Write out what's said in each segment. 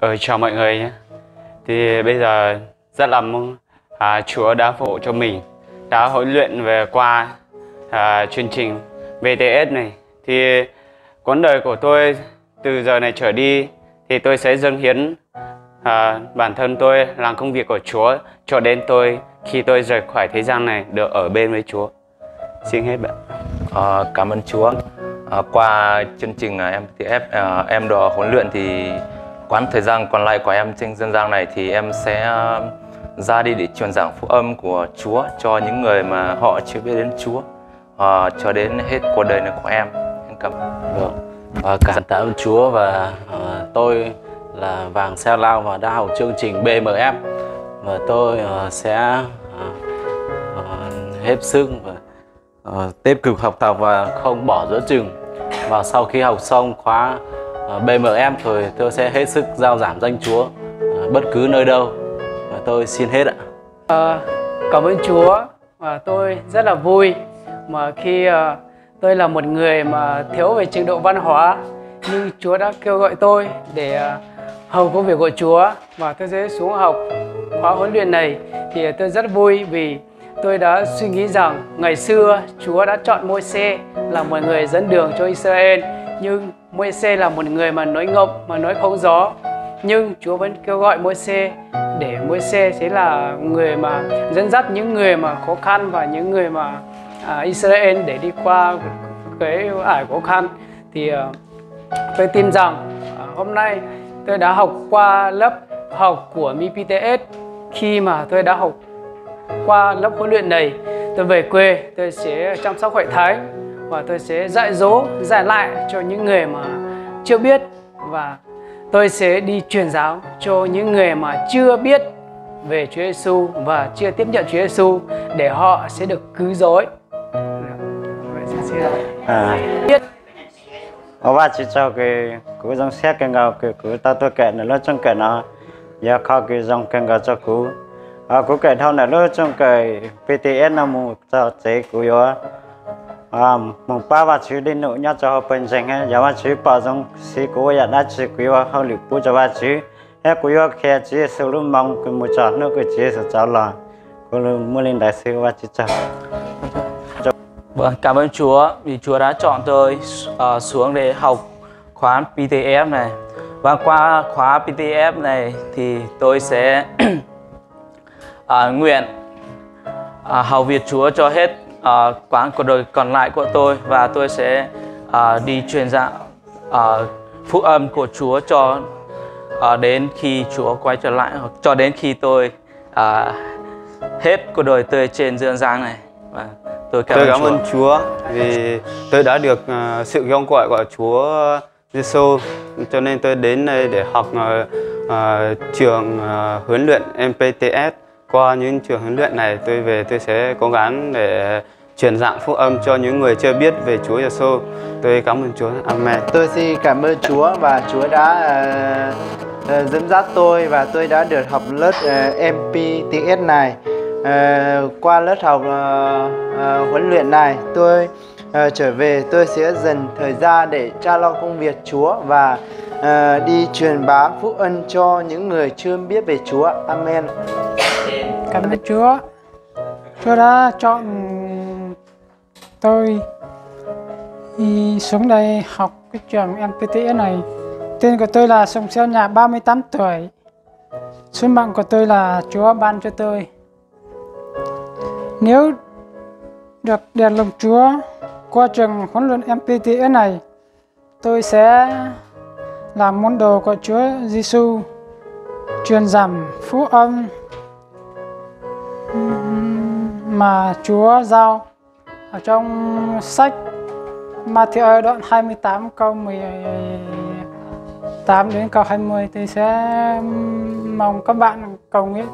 Ờ, chào mọi người nhé. Thì bây giờ rất là mong, à, Chúa đã phù hộ cho mình, đã huấn luyện về qua, à, chương trình V T S này. Thì quãng đời của tôi từ giờ này trở đi thì tôi sẽ dâng hiến, à, bản thân tôi làm công việc của Chúa cho đến tôi khi tôi rời khỏi thế gian này được ở bên với Chúa. Xin hết bạn. Ờ, cảm ơn Chúa. Ờ, qua chương trình, à, M T F, à, em được huấn luyện thì quãng thời gian còn lại của em trên dân gian này thì em sẽ, ờ, ra đi để truyền giảng phúc âm của Chúa cho những người mà họ chưa biết đến Chúa, ờ, cho đến hết cuộc đời này của em. Em cảm ơn. Vâng. Ờ, cảm tạ ơn Chúa và, ờ, tôi là Vàng Xeo Lao và đã học chương trình B M F và tôi, ờ, sẽ, ờ, ờ, hết sức và, ờ, tiếp tục học tập và không bỏ giữa chừng. Và sau khi học xong khóa, ờ, B M F rồi tôi sẽ hết sức rao giảng danh Chúa, ờ, bất cứ nơi đâu. Và tôi xin hết ạ. Ờ, cảm ơn Chúa. Và tôi rất là vui mà khi, ờ, tôi là một người mà thiếu về trình độ văn hóa, nhưng Chúa đã kêu gọi tôi để, ờ, hầu công việc của Chúa và tôi sẽ xuống học khóa huấn luyện này. Thì tôi rất vui vì tôi đã suy nghĩ rằng ngày xưa Chúa đã chọn Môi-se là một người dẫn đường cho Israel, nhưng Môi-se là một người mà nói ngọng, mà nói không rõ. Nhưng Chúa vẫn kêu gọi Môi-se để Môi-se sẽ là người mà dẫn dắt những người mà khó khăn và những người mà, à, Israel để đi qua cái ải khó khăn. Thì, à, tôi tin rằng, à, hôm nay tôi đã học qua lớp học của M P T S. Khi mà tôi đã học qua lớp huấn luyện này, tôi về quê, tôi sẽ chăm sóc hội thánh và tôi sẽ dạy dỗ, dạy lại cho những người mà chưa biết, và tôi sẽ đi truyền giáo cho những người mà chưa biết về Chúa Giêsu và chưa tiếp nhận Chúa Giêsu để họ sẽ được cứu rỗi. Ua Vajtswv tsaug kws kuv zoo siab kawg nkaus kws kuv tau tuaj kawm ntawm lub tsooj kawm no, yog qhov kws zoo kawg nkaus rau kuv. Kuv kawm dhau ntawm lub tsooj kawm P T S no mus txog tsev kuv yuav mus pab Vajtswv dej num nyob rau hauv pawg ntseeg. Yog Vajtswv pom zoo siv kuv ua yam dab tsi kuv yuav ua hauj lwm pub rau Vajtswv, thiab kuv yuav qhia Tswv Yexus lub moo kws mus txog hnub kws Tswv Yexus rov los. Kuv muaj li ntawd xwb, Vajtswv tsaug. Vâng, cảm ơn Chúa vì Chúa đã chọn tôi, ờ, xuống để học khóa P T F này. Và qua khóa P T F này thì tôi sẽ, à, nguyện, à, hầu việc Chúa cho hết, à, quãng cuộc đời còn lại của tôi và tôi sẽ, à, đi truyền dạy, à, phúc âm của Chúa cho, à, đến khi Chúa quay trở lại, hoặc cho đến khi tôi, à, hết cuộc đời tôi trên dương gian này. Và tôi cảm Tôi ơn cảm Chúa. ơn Chúa vì tôi đã được, ờ, sự kêu gọi của Chúa Giêsu, cho nên tôi đến đây để học, ờ, ờ, trường, ờ, huấn luyện M P T S. Qua những trường huấn luyện này, tôi về tôi sẽ cố gắng để truyền giảng phúc âm cho những người chưa biết về Chúa Giêsu. Tôi cảm ơn Chúa. Amen. Tôi xin cảm ơn Chúa và Chúa đã, ờ, ờ, dẫn dắt tôi và tôi đã được học lớp, ờ, M P T S này. Ờ, qua lớp học, ờ, ờ, huấn luyện này, tôi, ờ, trở về tôi sẽ dành thời gian để tra lo công việc Chúa và, ờ, đi truyền bá phúc âm cho những người chưa biết về Chúa. Amen. Cảm ơn Chúa. Chúa đã chọn tôi đi xuống đây học cái trường M P T S này. Tên của tôi là Sùng Xeo Nhạ, ba mươi tám tuổi. Số mạng của tôi là Chúa ban cho tôi. Nếu được đèn lòng Chúa, qua trường huấn luyện M P T S này, tôi sẽ làm môn đồ của Chúa Giêsu, truyền giảng phúc âm mà Chúa giao ở trong sách Matthew đoạn hai mươi tám câu mười tám đến câu hai mươi. Tôi sẽ mong các bạn cầu nguyện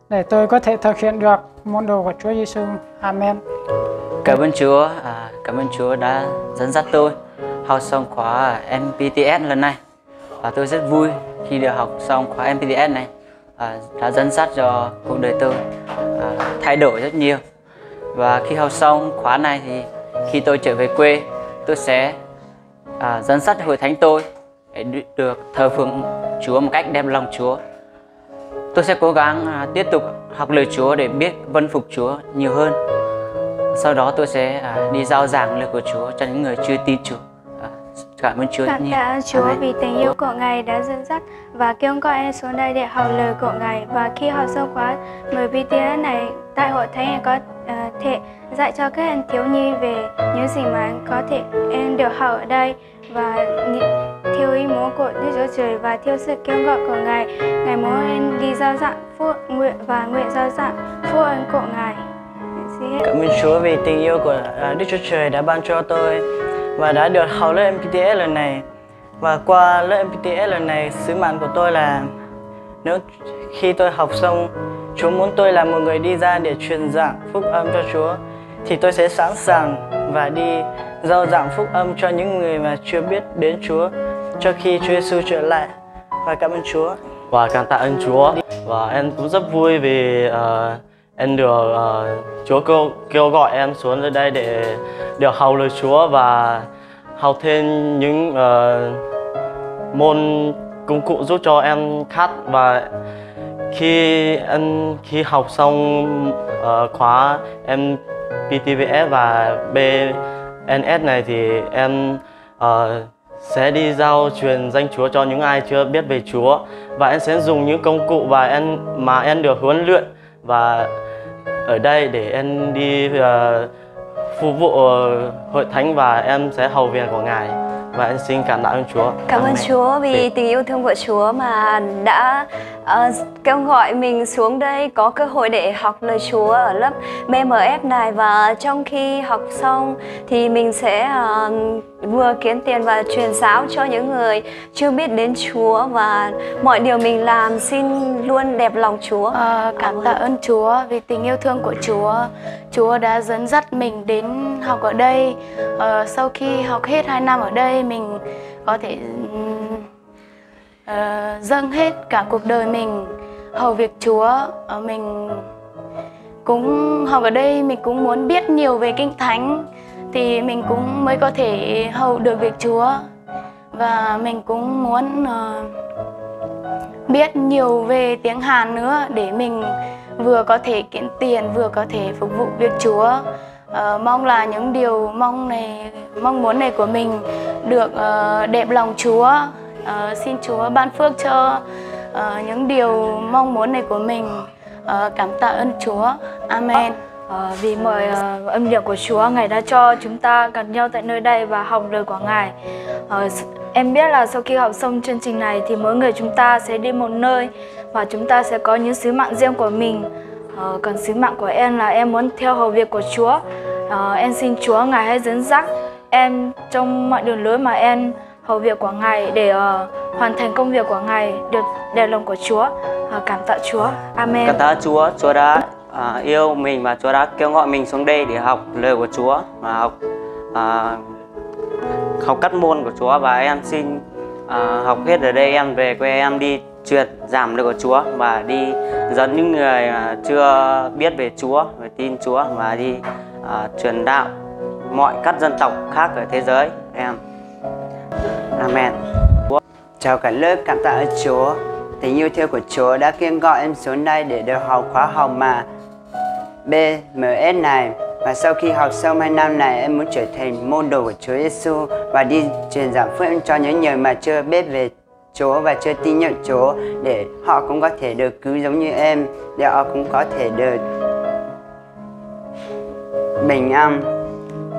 để tôi có thể thực hiện được môn đồ của Chúa Giêsu. Amen. Cảm ơn Chúa, à, cảm ơn Chúa đã dẫn dắt tôi học xong khóa M P T S lần này. Và tôi rất vui khi được học xong khóa M P T S này. À, đã dẫn dắt cho cuộc đời tôi, à, thay đổi rất nhiều. Và khi học xong khóa này thì khi tôi trở về quê, tôi sẽ, à, dẫn dắt hội thánh tôi để được thờ phượng Chúa một cách đẹp lòng Chúa. Tôi sẽ cố gắng, à, tiếp tục học lời Chúa để biết vâng phục Chúa nhiều hơn. Sau đó tôi sẽ, à, đi rao giảng lời của Chúa cho những người chưa tin Chúa. À, cảm ơn Chúa. Cảm ơn Chúa vì tình yêu của Ngài đã dẫn dắt và kêu gọi em xuống đây để học lời của Ngài. Và khi học xong khóa M P T S này, tại hội thánh em có, ờ, thể dạy cho các em thiếu nhi về những gì mà có thể em được học ở đây. Và theo ý muốn của Đức Chúa Trời và theo sự kêu gọi của Ngài, Ngài muốn em đi rao giảng phúc nguyện và nguyện rao giảng phúc âm của Ngài. Cảm ơn Chúa vì tình yêu của, à, Đức Chúa Trời đã ban cho tôi và đã được học lớp M P T S lần này. Và qua lớp M P T S lần này, sứ mạng của tôi là nếu khi tôi học xong, Chúa muốn tôi là một người đi ra để truyền giảng phúc âm cho Chúa, thì tôi sẽ sẵn sàng và đi rao giảng phúc âm cho những người mà chưa biết đến Chúa cho khi Chúa Giêsu trở lại. Và cảm ơn Chúa. Và cảm tạ ơn Chúa. Và em cũng rất vui vì, ờ, em được, ờ, Chúa kêu, kêu gọi em xuống nơi đây để được hầu lời Chúa và học thêm những, ờ, môn công cụ giúp cho em khát. Và khi em, khi học xong, ờ, khóa M P T V S và B N S này thì em, ờ, sẽ đi rao truyền danh Chúa cho những ai chưa biết về Chúa. Và em sẽ dùng những công cụ và em, mà em được huấn luyện và ở đây để em đi, ờ, phục vụ, ờ, hội thánh và em sẽ hầu việc của Ngài. Và em xin cảm tạ ơn Chúa. Cảm ơn Amen. Chúa vì Amen. Tình yêu thương của Chúa mà đã, ờ, kêu gọi mình xuống đây có cơ hội để học lời Chúa ở lớp B M F này. Và trong khi học xong thì mình sẽ, ờ, vừa kiếm tiền và truyền giáo cho những người chưa biết đến Chúa và mọi điều mình làm xin luôn đẹp lòng Chúa. Ờ, cảm Amen. Cảm ơn Chúa vì tình yêu thương của Chúa. Chúa đã dẫn dắt mình đến học ở đây. Ờ, sau khi học hết hai năm ở đây, mình có thể, ừm, ờ, dâng hết cả cuộc đời mình hầu việc Chúa. Ờ, mình cũng học ở đây, mình cũng muốn biết nhiều về Kinh Thánh thì mình cũng mới có thể hầu được việc Chúa. Và mình cũng muốn, ờ, biết nhiều về tiếng Hàn nữa để mình vừa có thể kiếm tiền, vừa có thể phục vụ việc Chúa. Ờ, mong là những điều mong này, mong muốn này của mình được, ờ, đẹp lòng Chúa. Ờ, xin Chúa ban phước cho, ờ, những điều mong muốn này của mình. Ờ, cảm tạ ơn Chúa. Amen. Ờ, vì mọi, ờ, ân điển của Chúa, Ngài đã cho chúng ta gặp nhau tại nơi đây và học lời của Ngài. Ờ, s-, em biết là sau khi học xong chương trình này thì mỗi người chúng ta sẽ đi một nơi và chúng ta sẽ có những sứ mạng riêng của mình. Ờ, còn sứ mạng của em là em muốn theo hầu việc của Chúa. Ờ, em xin Chúa Ngài hãy dẫn dắt em trong mọi đường lối mà em hầu việc của Ngài để, ờ, hoàn thành công việc của Ngài được đẹp lòng của Chúa. Ờ, cảm tạ Chúa. Amen. Cảm tạ Chúa, Chúa đã, à, yêu mình và Chúa đã kêu gọi mình xuống đây để học lời của Chúa và học, à, học các môn của Chúa và em xin, à, học hết ở đây em về quê em đi truyền giảng lời của Chúa và đi dẫn những người, à, chưa biết về Chúa, về tin Chúa và đi, à, truyền đạo mọi các dân tộc khác ở thế giới em. Amen. Chào cả lớp, cảm tạ ơn Chúa. Tình yêu thương của Chúa đã kêu gọi em xuống đây để được học khóa học mà B M S này. Và sau khi học xong hai năm này, em muốn trở thành môn đồ của Chúa Giêsu và đi truyền giảng phúc âm cho những người mà chưa biết về Chúa và chưa tin nhận Chúa, để họ cũng có thể được cứu giống như em, để họ cũng có thể được bình an.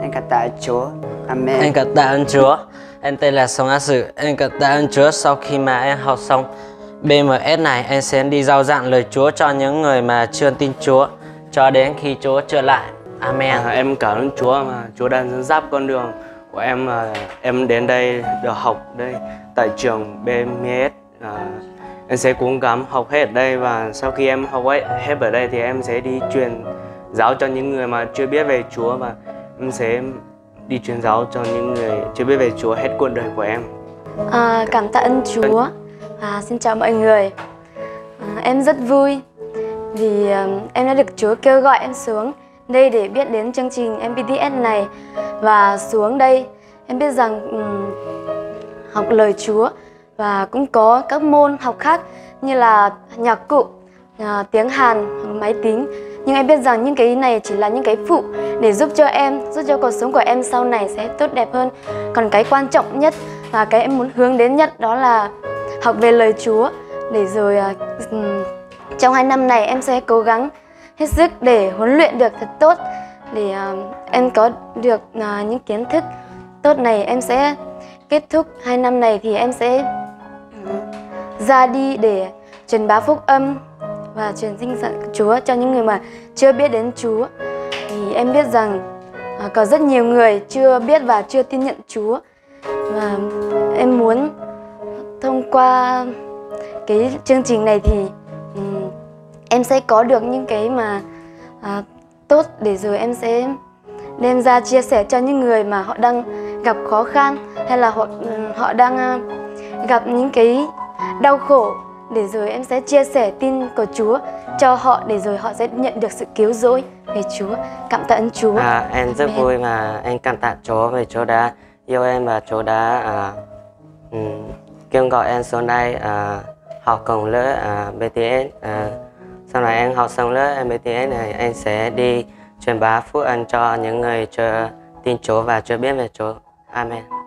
Em cảm tạ Chúa. Amen. Em cảm tạ ơn Chúa. Em tên là Sông Á Sự. Em cảm tạ ơn Chúa sau khi mà em học xong B M S này, em sẽ đi rao giảng lời Chúa cho những người mà chưa tin Chúa, cho đến khi Chúa trở lại. Amen. À, em cảm ơn Chúa mà Chúa đang dẫn dắt con đường của em, à, em đến đây được học đây tại trường B M S. À, em sẽ cố gắng học hết ở đây và sau khi em học hết, hết ở đây thì em sẽ đi truyền giáo cho những người mà chưa biết về Chúa và em sẽ đi truyền giáo cho những người chưa biết về Chúa hết cuộc đời của em. À, cảm tạ ơn Chúa. À, xin chào mọi người. À, em rất vui vì, ừm, em đã được Chúa kêu gọi em xuống đây để biết đến chương trình M P T S này. Và xuống đây, em biết rằng, ừm, học lời Chúa và cũng có các môn học khác như là nhạc cụ, à, tiếng Hàn, máy tính. Nhưng em biết rằng những cái này chỉ là những cái phụ để giúp cho em, giúp cho cuộc sống của em sau này sẽ tốt đẹp hơn. Còn cái quan trọng nhất và cái em muốn hướng đến nhất đó là học về lời Chúa để rồi, à, ừm, trong hai năm này em sẽ cố gắng hết sức để huấn luyện được thật tốt để, à, em có được, à, những kiến thức tốt này, em sẽ kết thúc hai năm này thì em sẽ, ừm, ra đi để truyền bá phúc âm và truyền danh dự Chúa cho những người mà chưa biết đến Chúa. Thì em biết rằng, à, có rất nhiều người chưa biết và chưa tin nhận Chúa. Và em muốn thông qua cái chương trình này thì, ừm, em sẽ có được những cái mà, à, tốt để rồi em sẽ đem ra chia sẻ cho những người mà họ đang gặp khó khăn hay là họ, ừm, họ đang, à, gặp những cái đau khổ để rồi em sẽ chia sẻ tin của Chúa cho họ để rồi họ sẽ nhận được sự cứu rỗi về Chúa. Cảm ơn Chúa. À, em rất Amen. Vui mà em cảm tạ Chúa vì Chúa đã yêu em và Chúa đã, à, ừm, kêu gọi em xuống đây, à, học cùng lớp, à, B T S. À, sau này em học xong lớp B T S này, em sẽ đi truyền bá phúc âm cho những người chưa tin Chúa và chưa biết về Chúa. Amen.